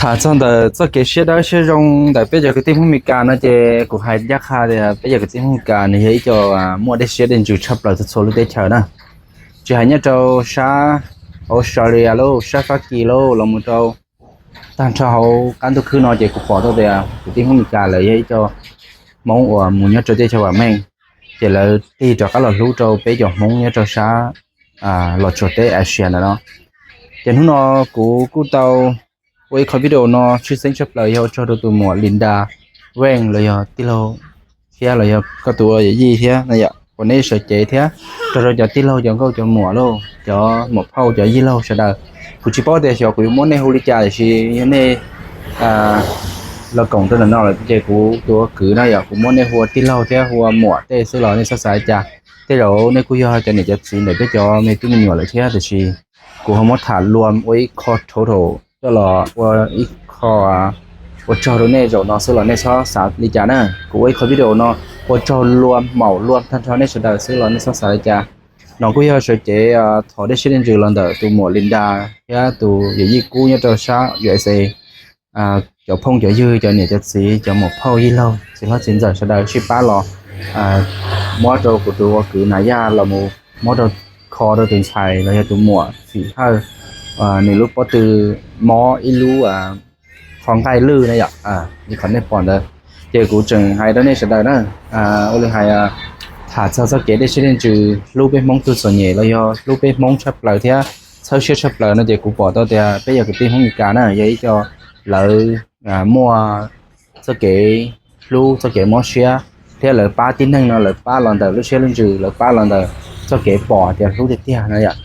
Tham txog ntawm txoj kev siab dawb siab zoo ntawm peb cov kwv tij Hmoob Meskas no ces kuv hais ncaj qha tias peb cov kwv tij Hmoob Meskas nws yog ib co muaj dej siab dej ntsws tshaj plaws txhua txhua lub teb chaws na. Tsis hais nyob rau sab Australia lauj, sab Fab Kis lauj, los mus rau tag nrho hauv qab ntuj khwb no ces kuv pom tau tias kwv tij Hmoob Meskas lawv yog ib co Hmoob uas mus nyob rau teb chaws vam meej, ces lawv tig rov qab los hlub rau peb cov Hmoob nyob rau sab Los Tsuas teb Asia ntawm no. Ces hnub no kuv kuj tau ua ib qho video no tshwj xeeb tshaj plaws yog ua tsaug rau tus muam Linda Weej los yog tij laug thiab los yog koj tus ua yawm yij thiab na yom, uas nej sawv cev thiab rau rau cov tij laug cov nkauj cov muam lauj, cov muam phauj cov yij laug sawv daws. Kuv tsis paub tias xyov kuv yuav muab nej hu li cas tiam sis yog nej los koom rau ntawm no lawm ces kuv tus ua kwv na yom, kuv muab nej hu ua tij laug thiab hu ua muam tej xwb los nej txhob xav li cas. Tej zaum nej kuj yog cov niam cov txiv ntawm peb cov me tub me nyuam lawm thiab tiam sis kuv ho muab tham luam ua ib qho total coj los ua ib qho ua tsaug rau nej zaum no xwb los nej txhob xav li cas na. Kuv ua ib qho video no ua tsaug luam maum luam tag nrho nej sawv daws xwb los nej txhob xav li cas. No kuj yog sawv cev thov dej siab dej ntsws los ntawm tus muam Linda thiab tus yawm yij Kub nyob rau sab U S A. Cov phooj cov ywg, cov niam cov txiv, cov muam phauj yij laug, txiv hlob txiv ntxawm sawv daws sib pab los muab rau kuv tus ua kwv Nas Yaj los mus muab rau, kho rau tus ntxhais los yog tus muam Fim Hawj nws lub pob tw mob ib lub qhov nqaij lwj na yom, li qhov nej pom ntawd. Ces kuv tseem hais rau nej sawv daws na, ua li hais, tham txog txoj kev dej siab dej ntsws hlub peb Hmoob tug txom nyem los yog hlub peb Hmoob tshaj plaws thiab txhawb siab tshaj plaws no ces kuv pom tau tias peb yog kwv tij Hmoob Meskas na yog ib co lawv muaj txoj kev hlub, txoj kev mob siab thiab lawv pab tib neeg no lawv pab los ntawm lub siab lub ntsws, lawv pab los ntawm txoj kev pom tias hlub tiag tiag na yom.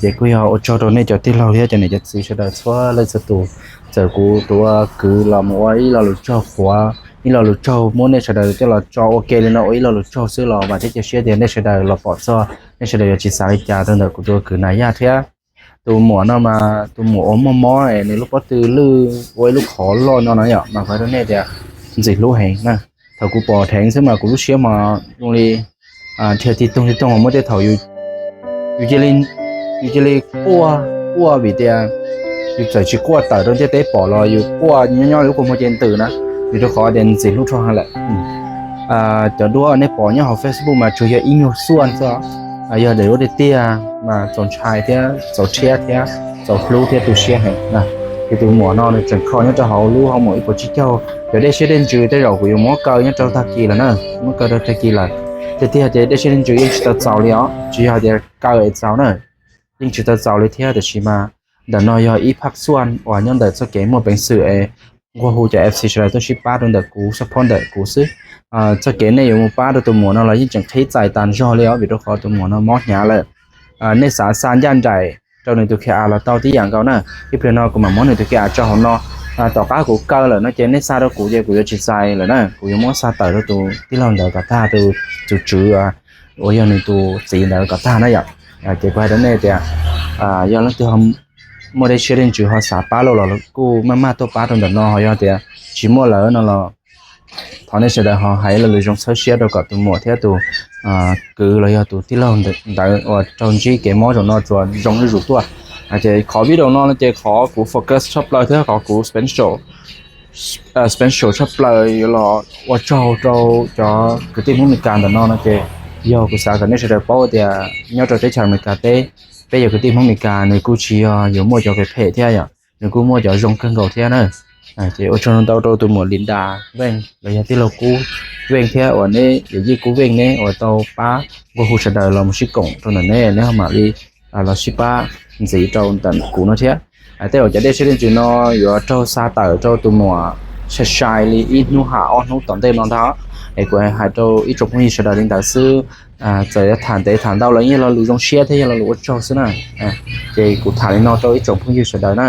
Ces kuj yog ua tsaug rau nej cov tij laug thiab cov niam cov txiv sawv daws txhua leej txhua tus. Txawm kuv tus ua kwv los mus ua ib lo lus tsaug quav, ib lo lus tsaug muab nej sawv daws coj los tso ua ke li no ua ib lo lus tsaug xwb los vam thiab cia siab tias nej sawv daws los pom txog nej sawv daws yuav tsis xav li cas rau ntawm kuv tus ua kwv Nas Yaj thiab. Tus muam no mas tus muam uas muaj mob es nws lub pob tw lwj ua ib lub qhov loj no no yom, mas kuv hais rau nej tias ntxim hlub heev na. Thaum kuv pom dheev xwb mas kuv lub siab mas zoo li dhia tig toog tig toog, muaj tej thaum yus cia li, yus cia li quaj, quaj vim tias yus txawm tsis quaj tawm rau ntiaj teb pom los yus quaj nyob nyob lub kua muag ces ntws na, vim rau qhov tias ntxim hlub rau heev lawm. Cov duab nej pom nyob hauv Facebook mas tsuas yog ib nyuag xuaj xwb, yog daim duab tiag tiag mas txaus ntshai thiab txaus rhiab thiab txaus hlub thiab tu siab heev na. Ces tus muam no nws tseem kho nyob rau hauv lub hoo maum ib puas tsib caug. Cov dej siab dej ntsws tej zaum kuv yuav muab kaw nyob rau tag kis lawm na, muab kaw rau tag kis lawm. Tiag tiag ces dej siab dej ntsws yeej tsis tau txaus li os, tsis yog tias kaw es txaus na, yeej tsis tau txaus li thiab tiam sis mas ntawm no yog ib phaj xuaj uas nyob ntawm txoj kev muaj peev xwm es nqua hu cov F C sawv daws tuaj sib pab rau ntawm kuv, support ntawm kuv xwb. Txoj kev nej yuav mus pab rau tus muam no los yeej tseem qhib txais tas zog li os, vim rau qhov tus muam no mob hnyav lawm. Nej xav xa ncaj nraim rau nws tus Q R los tau tib yam nkaus na. Ib pliag no kuv mam muab nws tus Q R tso hauv no. Tom qab kuv kaw lawm no ces nej xa rau kuv ces kuv yuav tsis txais lawm na, kuv yuav muab xa tawm rau tus tij laug ntawd kom tag, tus tus tswv uas yog nws tus txiv ntawd kom tag na yom. Ces kuv hais rau nej tias yog leej twg muaj dej siab dej ntsws ho xav pab lauj los kuj maj maj tuaj pab rau ntawm no, ho yog tias tsis muaj lawm no los thov nej sawv daws ho hais lo lus zoo txhawb siab rau kom tus muam thiab tus kwv los yog tus tij laug ntawd uas raug ntsib kev mob zaum no tsuas zoo zuj zus tuaj. Ces qhov video no ces qhov kuv focus tshaj plaws thiab qhov kuv special tshaj plaws yuav los ua tsaug rau cov kwv tij Hmoob Amelikas ntawm no no ces yog kuv xav kom nej sawv daws paub tias nyob rau teb chaws Amelikas teb, peb yog kwv tij Hmoob Amelikas nws kuj tsis yog yuav muaj cov phem phem thiab yom, nws kuj muaj cov zoo kawg nkaus thiab na. Ces ua tsaug ntau rau tus muam Linda Veej los yog tij laug Kub Veej thiab uas neb yawm yij Kub Veej neb uas tau pab nqua hu sawv daws los mus sib koom rau ntawm neb, neb ho mam li los sib pab ntxiv rau ntawm kuv no thiab. Tej zaum cov dej siab dej ntsws no yuav raug xa tawm rau tus muam sai sai li ib hnub ham ob hnub tom ntej no ntag. Es kuv hais rau ib tsoom phooj ywg sawv daws li ntawd xwb. Txawm yuav tham ntev tham ntau los yeej yog lo lus zoo siab thiab yog lo lus ua tsaug xwb na. Ces kuv tham li no rau ib tsoom phooj ywg sawv daws na.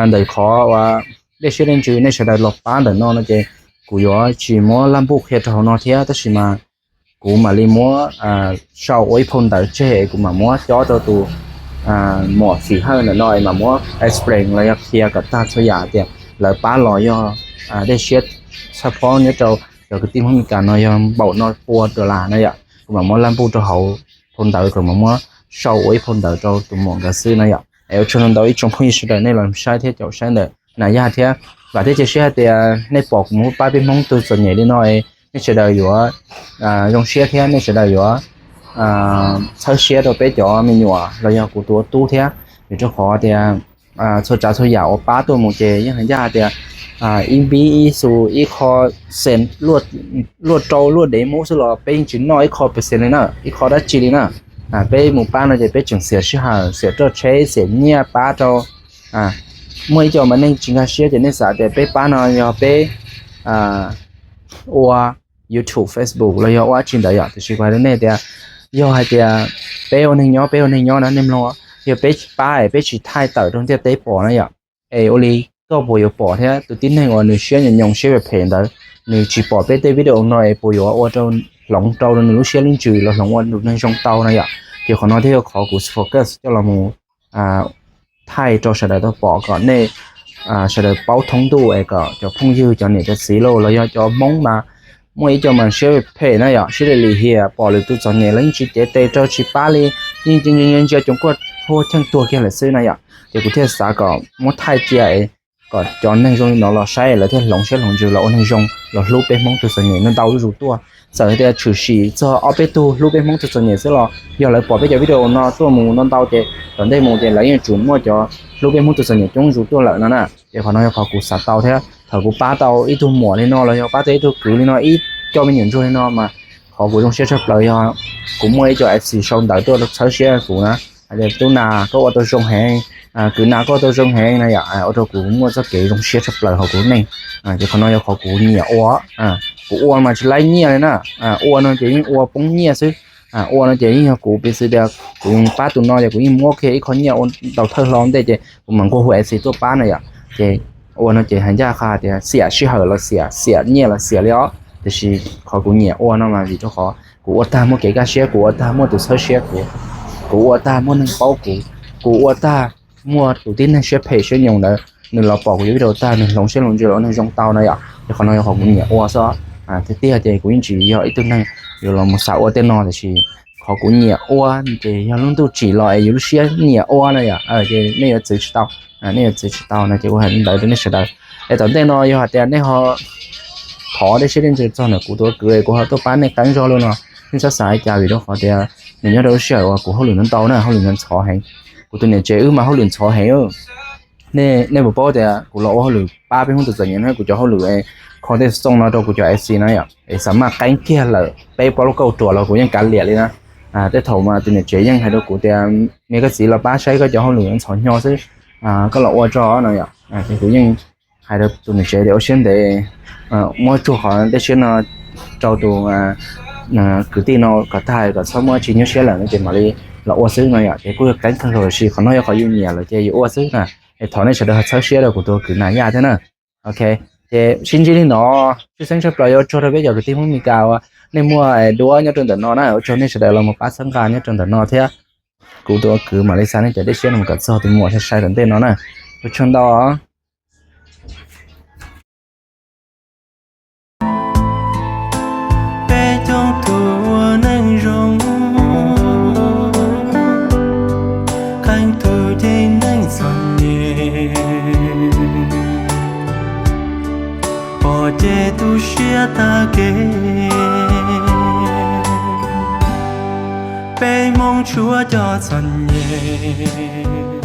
Ntawm qhov uas dej siab dej ntsws nej sawv daws los pab ntawm no no ces kuv yuav tsis muab laj npuj qhia rau hauv no thiab, tab sis mas kuv mam li muab sau ua ib phau ntawv tseg, kuv mam muab cob rau tus muam Fim Hawj ntawm no es mam muab explain los yog qhia kom tag txhua yam tias lawv pab los yog dej siab txhaj phob nyob rau cov kwv tij Hmoob Amelikas no yog npaum no pua dollar na yom. Kuv mam muab laj npuj rau hauv phau ntawv kom mam muab sau ua ib phau ntawv rau tus muam nkawd xwb na yom. Es ua tsaug ntau ib tsoom phooj ywg sawv daws nej los saib thiab caum saib ntawm Nas Yaj thiab. Vam thiab cia siab hais tias nej pom kuv mus pab peb Hmoob tug txom nyem li no, nej sawv daws yuav zoo siab thiab nej sawv daws yuav txhawb siab rau peb cov me nyuam los yog kuv tus tub thiab, vim rau qhov tias txhua tsav txhua yam uas pab tuaj mus ces yeej hais ncaj tias ib npib ib xu ib qho xees luaj rau luaj dev mub xwb los peb yeej tsis noj ib qho percent li na, ib qho dab tsi li na. Peb mus pab no ces peb tseem xiam sij hawm, xiam roj tsheb, xiam nyiaj pab rau. Muaj ib co mas neeg tsis nkag siab ces nej xav tias peb pab no yog peb ua YouTube, Facebook los yog ua dab tsi ntawd yom, tiam sis kuv hais rau nej tias yog hais tias peb ua neeg nyob, peb ua neeg nyob na nej mloog, yog peb pab es peb tsis thaij tawm rau ntiaj teb pom na yom, es ua li koj puas yuav pom thiab tus tib neeg uas nws siab nyoos nyoos siab phem phem ntawd, nws tsis pom peb tej video no es puas yuav ua rau hloov rau nws lub siab lub ntsws los hloov ua tus neeg zoo tau na yom. Ces qhov no thiaj yog qhov kuv focus coj los mus thaij rau sawv daws tau pom kom nej sawv daws paub thoob ntuj es kom cov phooj ywg cov niam cov txiv lauj los yog cov Hmoob mas muaj ib co mas siab phem na yom, siab lim lim hiam, pom lwm tus txom nyem los yeej tsis cev tes rau tsis pab li, yeej ntsia coom kuaj huaj cheej tuag kiag lawm xwb na yom. Ces kuv thiaj xav kom muab thaij cia es kom cov neeg zoo li no los saib lawv thiaj hloov siab hloov ntsws los ua neeg zoo los hlub peb Hmoob tus txom nyem no ntau zuj zus tuaj. Txawm tias tshwm sim txog ob peb tug hlub peb Hmoob tus txom nyem xwb los yog lawv pom peb cov video no tuaj mus ntau ntau ces tom ntej mus ces lawv yeej tsum muaj cov hlub peb Hmoob tus txom nyem coob zuj zus tuaj lawm no na. Ces qhov no yog qhov kuv xav tau thiab thaum kuv pab tau ib tug muam li no los yog pab tau ib tug kwv li no, ib co me nyuam ntsuag li no mas qhov kuv zoo siab tshaj plaws yog kuv muaj ib co FC sau ntawv tuaj txhawb siab kuv na, hais tias tub Nas koj ua tau zoo heev, kwv Nas koj ua tau zoo heev na yom, ua rau kuv muaj txoj kev zoo siab tshaj plaws hauv kuv lub neej. Ces qhov no yog qhov kuv nyiam ua. Kuv ua mas tsis laib nyiaj li na, ua no ces yeej ua poob nyiaj xwb. Ua no ces yeej yog kuv piv xwv tias kuv yeej pab tus no ces kuv yeej muab kiag ib qho nyiaj ua tau thawj hlo ntej ces kuv mam nqua hu FC tuaj pab na yom. Ces ua no ces hais ncaj qha tias xiam sij hawm los xiam, xiam nyiaj los xiam li os, tiam sis qhov kuv nyiam ua no mas vim rau qhov kuv ua tag muaj kev kaj siab, kuv ua tag muaj tus txhawb siab kuv, kuv ua tag muaj neeg paub kuv, kuv ua tag muaj tus tib neeg siab phem siab nyoos ntawd nws los pom kuv cov video tag nws hloov siab hloov ntsws los ua neeg zoo tau na yom. Ces qhov no yog qhov kuv nyiam ua xwb. Tiag tiag ces kuv yeej tsis yog ib tug neeg yuav los mus xav ua tej no tiam sis qhov kuv nyiam ua ces yog lub ntuj tsim los es yus lub siab nyiam ua na yom, ces nej yuav txwv tsis tau. Nej yuav txwv tsis tau no ces kuv hais ntawd rau nej sawv daws. Es tom ntej no yog hais tias nej ho thov dej siab dej ntsws txog ntawm kuv tus kwv es kuv ho tuaj pab nej qeeb zog li no, nej txhob xav li cas vim rau qhov tias nws nyob rau lub sij hawm uas kuv hauj lwm ntau ntau na, hauj lwm ntxhov heev. Kuv tus niam tsev wb mas hauj lwm ntxhov heev. Nej puas paub tias kuv los ua hauj lwm pab peb Hmoob tus txom nyem no, kuv cov hauj lwm es kho tej xoo no rau kuv cov FC na yom, es xav maj qeeb kiag lawm peb plaub lub kauj ruam los kuv yeej kav liam li na. Tej thaum mas tus niam tsev yeej hais rau kuv tias, me koj txiv los pab saib koj cov hauj lwm ntxhov hnyo xwb, koj los ua tso no yom. Ces kuv yeej hais rau tus niam tsev tias ua siab ntev, muab tsuag qhov dej siab no rau tus kwv tij no kom tag kom txhob muaj tsis nyuaj siab lawm no ces mam li los ua xwb no yom. Ces kuj yog qeeb kawg nkaus tiam sis qhov no yog qhov yus nyiam lawm ces yus ua xwb na. Es thov nej sawv daws txhawb siab rau kuv tus kwv Nas Yaj thiab na. Ok, ces sib ntsib li no, tshwj xeeb tshaj plaws yuav tsuag rau peb cov kwv tij Hmoob Meskas uas nej muaj duab nyob rau ntawm no na, ua tsaug nej sawv daws los mus pab txhawb nqa nyob rau ntawm no thiab. Kuv tus kwv mam li xa nej cov dej siab no mus kom txog tus muam sai sai tom ntej no na. Ua tsaug ntau. Peb coob tug ua neeg zoo, qee tug ces neeg txom nyem, pom ces tu siab tag kev. Peb Hmoob tshuav cov txom nyem,